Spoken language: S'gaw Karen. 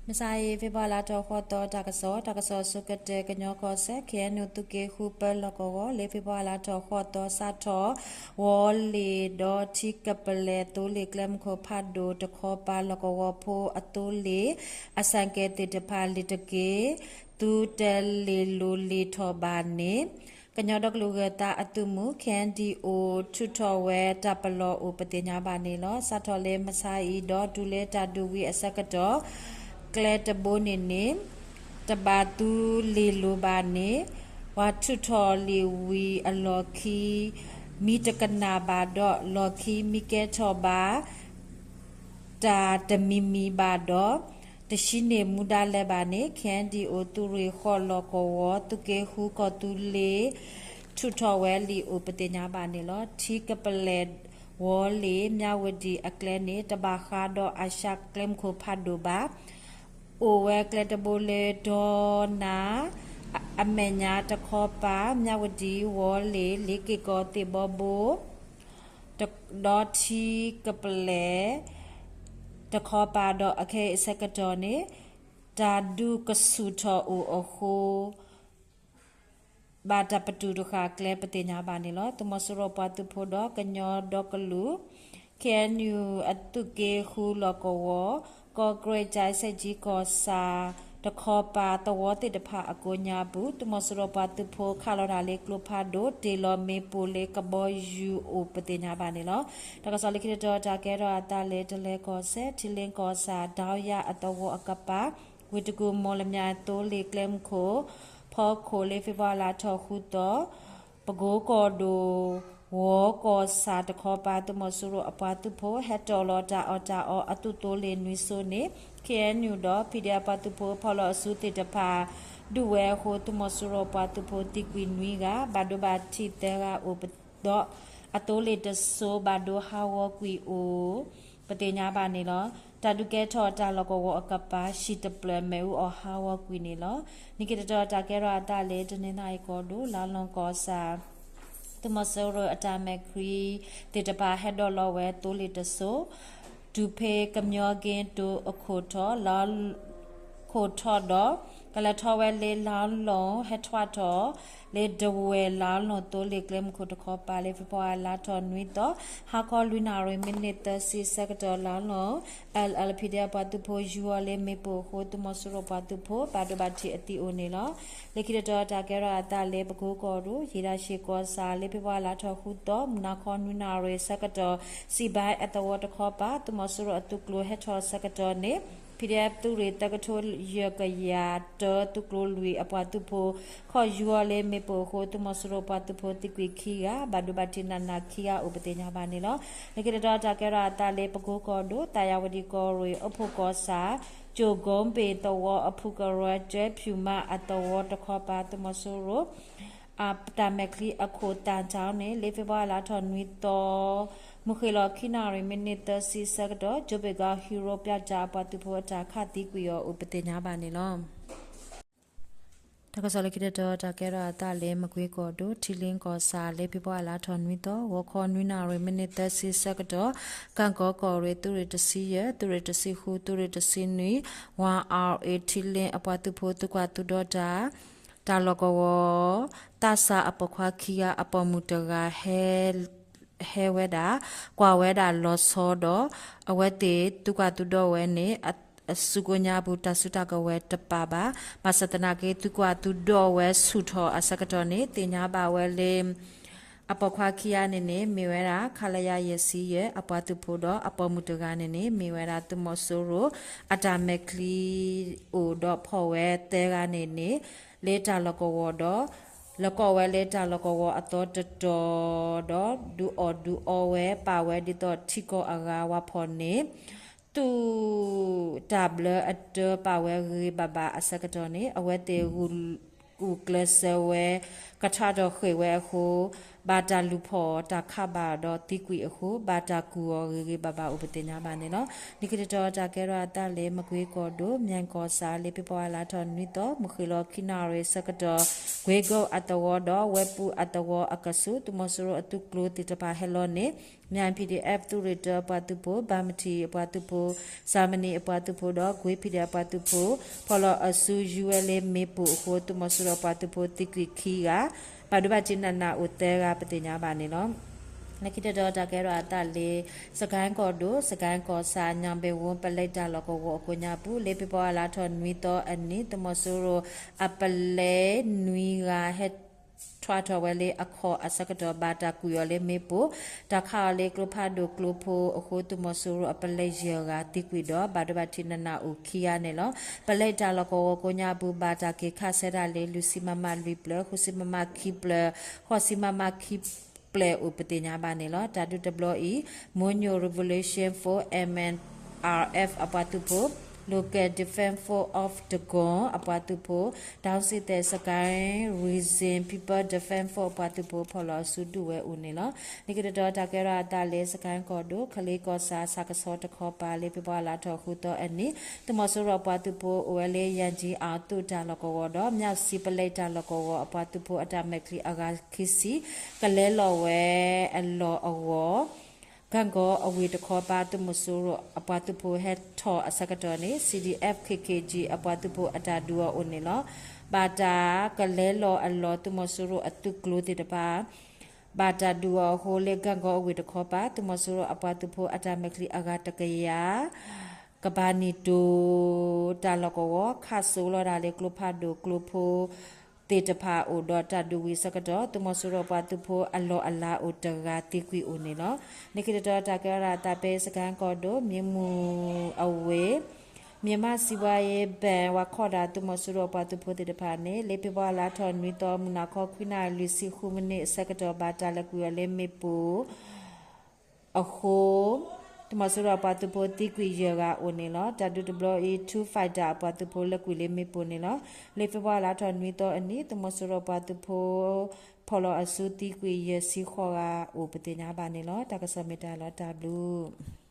မုၢ်ဆါအံၤ ဖ့ၤဘြူၤအါလါထီၣ်ဃိးသီ တၢ်ကစီၣ်, တၢ်ကစီၣ်အဆိကတၢၢ် ကညီကီၢ်စဲၣ် ခ့ၣ်အဲၣ်ယူၣ် သုးက့ဃု ပၢလီၢ်ကဝီၤ လၢဖ့ၤဘြူၤအါလါထီၣ်ဃိးသီ စးထီၣ်ဝီၤလ့ၣ်ဒီးထံကပလဲၣ် သိလ့ၣ်ကျဲမုၢ်ခိၣ်ဖးဒိၣ်တခီပၤ လီၢ်ကဝီၤဖိအသိလ့ၣ် အဆၣ်ကဲသ့ၣ်တဖၣ် လ့ၣ်တက့ၢ် သုတလ့ၣ်လိၤလ့ၣ်ထီၣ်ဘၣ်န့ၣ် ကညီဒီကလုာ်ဂၢၤသးအသုးမုၢ် ခ့ၣ်အဲၣ်ယူၣ် ထုးထီၣ်ဝဲတၢ်ပလီၢ်အိၣ် ပသ့ၣ်ညါဘၣ်န့ၣ်လီၤ. စးထီၣ်လၢမုၢ်ဆါအံၤဒီးတုၤလၢတၢ်ဒုးဝံၤအဆၢကတီၢ် ကျဲတဘိန့ၣ်န့ၣ် တဘၣ်သုလ့ၣ်လိၤဘၣ်န့ၣ် ပှၤထုးထီၣ်လံာ်ဝံၤအလီၢ်ခံ မံတကနၣ်ဘၣ်ဒီး လီၢ်ခံမံကဲထီၣ်ဘၣ် တၢ်တမံၤမံၤဘၣ်ဒီး တဆံန့ၢ်မူဒါလၢၤဘၣ်န့ၣ် ခ့ၣ်အဲၣ်ယူၣ် သုးရ့ၣ်ဃိးလီၢ်ကဝီၤ သုးက့ဃုကီၢ်သူလ့ၤ ထုးထီၣ်ဝဲလံာ်အိၣ် ပသ့ၣ်ညါဘၣ်န့ၣ်လီၤ. ထံကပလဲၣ်ဝီၤလ့ၣ် မၠၣ်ဝတံၣ်အကျဲန့ၣ် တဘၣ်ဃးဒီးအၡၣ်ကျဲမုၢ်ခိၣ်ဖးဒိၣ်ဘၣ် အိၣ်ဝဲကျဲတဘိလၢ ဒီနၣ် အမဲာ်ညါတခီပၤ မၠၣ်ဝတံၣ်ဝီၤလ့ၣ် လ့က့ၢ်ကီၢ်သ့ၣ်ဘီဘိ ဒီးထံကပလဲၣ် တခီပၤဒီး အခဲအံၤအဆၢကတီၢ်န့ၣ် တၢ်ဒုးကဆူၣ်ထီၣ်အိၣ်အဃိ ဘၣ်တၢ်ပတုာ်တဃာ်ကျဲ ပသ့ၣ်ညါဘၣ်န့ၣ်လီၤ. သုးမီၤစိရိၤပှၤသုးဖိဒီးကညီဒီကလုာ် ခ့ၣ်အဲၣ်ယူၣ် အသုးက့ဃုလီၢ်ကဝီၤ ကီၢ်ကရ့ၣ် ကၠဲးစဲၣ်ကၠံကီၢ်ဆၣ် တခီပၤသဝီသ့ၣ်တဖၣ်အကိးညါပူၤ သုးမီၤစိရိၤပှၤသုးဖိခးလီၤတၢ်လၢကျိဖးဒိၣ် တ့ၢ်လီၤမ့ၣ်ပိၢ်လၢကဘီယူၤအိၣ် ပသ့ၣ်ညါဘၣ်န့ၣ်လီၤ. တၢ်ကစီၣ်လၢခံတတီၤ တၢ်ကဲထီၣ်အသးလၢတလၢၤကီၢ်စဲၣ် ထံလ့ကီၢ်ဆၣ် ဒီးယၤအသဝီအကပၤ ဝ့ၢ်တကူၣ် မိၢ်လမၠဲၣ် သိလ့ၣ်ကျဲမုၢ်ခိၣ် ဖီခိၣ် လၢဖ့ၤဘြူၤအါလါထီၣ်ဃုသီ ပကိကီၢ်ဒိၣ် ဝီၤကီၢ်ဆၣ်တခီပၤ သုးမီၤစိရိၤအပှၤသုးဖိ ဟဲတီၣ်လီၤတၢ်အီၣ်တၢ်အီအသုးသိလ့ၣ်နွံစိန့ၣ် ခ့ၣ်အဲၣ်ယူၣ်ဒီး ဖံဒဲး အပှၤသုးဖိ ဖီၣ်လီၤအစုသ့ၣ်တဖၣ် ဒုးဝဲအဃိ သုးမီၤစိရိၤပှၤသုးဖိသံကွံာ်နွံဂၤ ဘၣ်ဒိဘၣ်ထံးသၢဂၤအိၣ်ဒီး အသိလ့ၣ်တစိၤဘၣ်ဒိဟးဂီၤကွံာ်အိၣ် ပသ့ၣ်ညါဘၣ်န့ၣ်လီၤ. တၢ်ဒုးကဲထီၣ်တၢ်လီၢ်ကဝီၤအကပၤ ဟံၣ်တဖျၢၣ်မ့ၣ်အူအီၣ်ဟးဂီၤကွံာ်န့ၣ်လီၤ. နံၣ်က့တတီၤ တၢ်ကဲထီၣ်အသးလၢ တနီသရံၣ်ကီၢ်ဒိၣ် လါလီၢ်ကီၢ်ဆၣ် သုးမီၤစိရိၤအတၢ်မဲာ်ချံသ့ၣ်တဖၣ် ဟဲဒိးလီၤဝဲသိလ့ၣ်တစိၤ တုၤဖဲကမျီက့တိၤအခိၣ်ထီၣ် လါခိၣ်ထီၣ်ဒီး ကလဲၤထီၣ်ဝဲလၢလါလီၢ် ဟဲထီၣ်ထီၣ်လၢဒဝဲၢ်လါလီၢ်သိလ့ၣ်ကျဲမုၢ်ခိၣ်တခီပၤ လၢဖ့ၤဘြူၤအါလါထီၣ်နွံသီ ဟါခီလွံၢ်နၣ်ရံၣ် မံးနံးသၢဆံဆၢကတီၢ် လါလီၢ် လၢ လၢ လၢ ဖံဒဲး အပှၤသုးဖိယူၤအီၤလၢမ့ၣ်ပိၢ်အဃိ သုးမီၤစိရိၤပှၤသုးဖိ ဘၣ်ဒိဘၣ်ထံးအသံအိၣ်န့ၣ်လီၤ. လၢခံတတီၤ တၢ်ကဲထီၣ်အသးလၢပကိကီၢ်ဒိၣ် ယ့ၣ်ဒၣ်ၡ့ၣ်ကီၢ်ဆၣ် လၢဖ့ၤဘြူၤအါလါထီၣ်ဃုသီ မုၢ်နၤခီနွံနၣ်ရံၣ်ဆၢကတီၢ် စံးဘၣ်အသဝီတခီပၤ သုးမီၤစိရိၤအသုးကျိၤဟဲထီၣ်ဆၢကတီၢ်န့ၣ် ဖံဒဲး သုးရ့ၣ်သၢကထိယဲၢ်ကယၤတၢ သုးကျိၤလွံၢ်အပှၤသုးဖိ ခီၣ်ယူၤအီၤလၢမ့ၣ်ပိၢ်အဃိ သုးမီၤစိရိၤပှၤသုးဖိသံကွံာ်ခံဂၤ ဘၣ်ဒိဘၣ်ထံးနးနးခံဂၤအိၣ် ပသ့ၣ်ညါဘၣ်န့ၣ်လီၤ. လၢခံတတီၤ တၢ်ကဲထီၣ်အသးလၢပကိကီၢ်ဒိၣ် သးယၤဝတံၣ်ကီၢ်ရ့ၣ် အိၣ်ဖှိၣ်ကီၢ်ဆၣ် ကၠိၣ်ကိဘ့ၣ်သဝီအဖုကရၢ ကၠဲဖၠူၣ်မးအသဝီတခီပၤ သုးမီၤစိရိၤ အတၢ်မဲာ်ချံအခိၣ်သၣ်ထီန့ၣ် လၢဖ့ၤဘြူၤအါလါထီၣ်နွံသီ မုၢ်ဃ့ၢ်လီၤခံနၣ်ရံၣ် မံးနံးသၢဆံဆၢကတီၢ် ကၠိဘ့ၣ်ကီၢ်ဟံရိပျၢ်တၢ် အပှၤသုးဖိအတၢ်ခးသံကွံာ်အီၤအိၣ် ပသ့ၣ်ညါဘၣ်န့ၣ်လီၤ. တၢ်ကစီၣ်လၢခံတတီၤ တၢ်ကဲထီၣ်အသးလၢမကွ့ကီၢ်ဒိၣ် ထံလ့ကီၢ်ဆၣ် လၢဖ့ၤဘြူၤအါလါထီၣ်နွံသီ ဂီၤခီနွံနၣ်ရံၣ် မံးနံးသၢဆံဆၢကတီၢ် ကၣ်ကီကီၢ်ရ့ၣ် သုးရ့ၣ်တဆံယဲၢ် သုးရ့ၣ်တဆံဃု သုးရ့ၣ်တဆံနွံ ဝါအါအ့ ထံလ့အပှၤသုးဖိ သုးကွၢ်သုးဒီတၢ် တၢ်လီၢ်ကဝီၤ သးစၢ်အပိာ်ခွါခံဂၤ အပိာ်မုၣ်တဂၤ ဟဲဝဲဒၣ် ကွၢ်ဝဲဒၣ်လီၤဆီဒီး အဝဲသ့ၣ်သုးကွၢ်သုးဒီဝဲန့ၣ် အစုကိညါပူၤ တၢ်စုတၢ်ကဝဲၤတပာ်ဘၣ်. ဘၣ်ဆၣ်သနာ်က့ သုးကွၢ်သုးဒီဝဲဆူၣ်ထီၣ်အဆၢကတီၢ်န့ၣ် သ့ၣ်ညါဘၣ်ဝဲလၢ အပိာ်ခွါခံဂၤန့ၣ်န့ၣ် မ့ၢ်ဝဲဒၣ် ခလရ ယဲၢ်ဆံယဲၢ် အပှၤသုးဖိဒီး အပိာ်မုၣ်တဂၤန့ၣ်န့ၣ် မ့ၢ်ဝဲဒၣ်သုးမီၤစိရိၤ အတၢ်မဲာ်ချံအိၣ်ဒီးဖီၣ်ဝဲသၢဂၤန့ၣ်န့ၣ် လၢတၢ်လီၢ်ကဝီၤဒီး လီၤကီဝဲလၢတၢ်လီၢ်ကဝီၤအသီတတီၤဒီး ဒုးအီၣ်ဒုးအီဝဲ ပာ်ဝဲဒ်သိးထံကီၢ်အဂၤဝါဖီၣ်န့ၣ် သုးတၢ်ဘျၢအတၢပာ်ဝဲဂ့ၤဂ့ၤဘၣ်ဘၣ်အဆၢကတီၢ်န့ၣ် အဝဲသ့ၣ်ဂုာ်ကျဲးစၢးဝဲ ကထါထီၣ်ဃ့ၢ်ဝဲအဃိ ဘၣ်တၢ်လူၤဖီၣ်တၢ်ခးဘၣ်ဒီးသံကွံာ်အဃိ ဘၣ်တၢ်ကူၣ်အီၤဂ့ၤဂ့ၤဘၣ်ဘၣ်အိၣ်ပသ့ၣ်ညါဘၣ်န့ၣ်လီၤ. လၢခံတတီၤတၢ်ကဲထီၣ်အသးလၢ မကွ့ကီၢ်ဒိၣ် မၠဲၣ်ကီၢ်ဆၣ် လၢဖ့ၤဘြူၤအါလါထီၣ်နွံသီ မုၢ်ဃ့ၢ်လီၤခံနၣ်ရံၣ်ဆၢကတီၢ် ကွ့ကိၣ်အသဝီဒီး ဝဲပူၤအသဝီအကဆူး သုးမီၤစိရိၤအသုးကျိၤသ့ၣ်တဖၣ်ဟဲလီၤန့ၣ် မၠၣ် ပီၣ်ဒံၣ်အဲၣ် သုးရ့ၣ်တၢအပှၤသုးဖိ ဘၣ်မထံၣ်အပှၤသုးဖိ စၣ်မနံၣ်အပှၤသုးဖိဒီး ကွ့ ပီၣ်ဒံၣ်အပှၤသုးဖိ ဖီၣ်လီၤအစုယူၤဝဲလၢမ့ၣ်ပိၢ်အဃိ သုးမီၤစိရိၤအပှၤသုးဖိသံကွံာ်ခံဂၤ ဘၣ်ဒိဘၣ်ထံးနးနးအိၣ်သၢဂၤပသ့ၣ်ညါဘၣ်န့ၣ်လီၤ. လၢခံတတီၤတၢ်ကဲထီၣ်အသးလၢ စကဲၣ်ကီၢ်ဒိၣ် စကဲၣ်ကီၢ်ဆၣ် ညၣ်ဘ့ၣ်ဝူ ပလဲတၢ်လီၢ်ကဝီၤအကိးညါပူၤ လၢဖ့ၤဘြူၤအါလါထီၣ်နွံသီအနံၤ သုးမီၤစိရိၤအပလဲနွံဂၤဟဲ ထွဲထီၣ်ဝဲလၢအခီၣ်အဆၢကတီၢ် ဘၣ်တၢ်ကွံာ်အီၤလၢမ့ၣ်ပိၢ် တၢ်ခးအီၤလၢကျိဖးဒိၣ်ကျိဖိအဃိ သုးမီၤစိရိၤအပလဲယဲၢ်ဂၤသံကွံာ်ဒီး ဘၣ်ဒိဘၣ်ထံးနးနးအိၣ်ခံဂၤန့ၣ်လီၤ. ပလဲတၢ်လီၢ်ကဝီၤကိးညါပူၤ ဘၣ်တၢ်က့ၤခးဆၢတၢ်လၢ လွံၢ်ဆံမမလွံၢ်ဖျၢၣ်, ဃုဆံမမခံဖျၢၣ်, ဃိးဆံမမခံဖျၢၣ်အိၣ်ပသ့ၣ်ညါဘၣ်န့ၣ်လီၤ. တၢ်ဒုးတဘျီအံၤ Mono Revolution Force, M N R F အပှၤသုးဖိ, Local Defense Force of Dagon အပှၤသုးဖိ, ဒီစံသဲး Sagaing Region People Defense Force အပှၤသုးဖိ ဖီၣ်လီၤအစုဒုးဝဲအိၣ်န့ၣ်လီၤ. လၢခံတတီၤတၢ်ကဲထီၣ်အသးလၢ စကဲၣ်ကီၢ်ဒိၣ် ကလ့ကီၢ်ဆၣ် ဆၣ်ကဆီတခီပၤ လၢဖ့ၤဘြူၤအါလါထီၣ်ဃုသီအနံၤ သုးမီၤစိရိၤအပှၤသုးဖိအိၣ်ဝဲလၢ ယၣ်ကၠံအၣ်သုးတၢ်လီၢ်ကဝီၤဒီး မၠၣ်စံပလဲတၢ်လီၢ်ကဝီၤအပှၤသုးဖိအတၢ်မဲာ်ချံအဂၤခံဆံ ကလဲလီၤဝဲအလီၢ်အဂီၢ် ကၣ်ကီအဝ့ၢ်တခီပၤ သုးမီၤစိရိၤအပှၤသုးဖိဟဲထီၣ်အဆၢကတီၢ်န့ၣ် C D F K K G အပှၤသုးဖိအတၢ်ဒုးအီၤအိၣ်န့ၣ်လီၤ. ဘၣ်တၢ်ကလဲလီၤအလီၢ် သုးမီၤစိရိၤအသုးကျိၤသ့ၣ်တဖၣ် ဘၣ်တၢ်ဒုးအီၤအဃိ လၢကၣ်ကီအဝ့ၢ်တခီပၤ သုးမီၤစိရိၤအပှၤသုးဖိအတၢ်မဲာ်ချံအဂၤတကယၤ ကပၤနံၣ်တိၤ တၢ်လီၢ်ကဝီၤ ခးစိလီၤဒၣ်လၢကျိဖးဒိၣ်ကျိဖိသ့ၣ်တဖၣ်အိၣ်ဒီး တၢ်ဒုးဝံၤအဆၢကတီၢ် သုးမီၤစိရိၤအပှၤသုးဖိအလီၢ်အလၤအိၣ်တဂၤသံကွံာ်အိၣ်န့ၣ်လီၤ. လၢခံတတီၤတၢ်ကဲထီၣ်အသးဖဲ စကဲၣ်ကီၢ်ဒိၣ် မ့ၢ်မုၢ်အဝ့ၢ် မြန်မာ့စီးပွားရေးဘဏ် ဝၤခီၣ်ဒၣ် သုးမီၤစိရိၤအပှၤသုးဖိသ့ၣ်တဖၣ်န့ၣ် လၢဖ့ၤဘြူၤအါလါထီၣ်နွံသီ မုၢ်နၤခီခွံနၣ်ရံၣ်လွံၢ်ဆံဃုမံးနံးအဆၢကတီၢ် ဘၣ်တၢ်လဲၤကွံာ်အီၤလၢမ့ၣ်ပိၢ် အဃိ သုးမီၤစိရိၤအပှၤသုးဖိသံကွံာ်ယဲၢ်ဂၤအိၣ်န့ၣ်လီၤ. တၢ်ဒုးတဘျီအံၤ Two Fighter အပှၤသုးဖိလဲၤကွံာ်လၢမ့ၣ်ပိၢ်န့ၣ်လီၤ. လၢဖ့ၤဘြူၤအါလါထီၣ်နွံသီအနံၤ သုးမီၤစိရိၤအပှၤသုးဖိ ဖီၣ်လီၤအစုသံကွံာ်ယဲၢ်ဆံဃိးဂၤအိၣ်ပသ့ၣ်ညါဘၣ်န့ၣ်လီၤ. တၢ်ကစီၣ်မ့ၢ်တၢ်လီၤတၢ်ဘျုး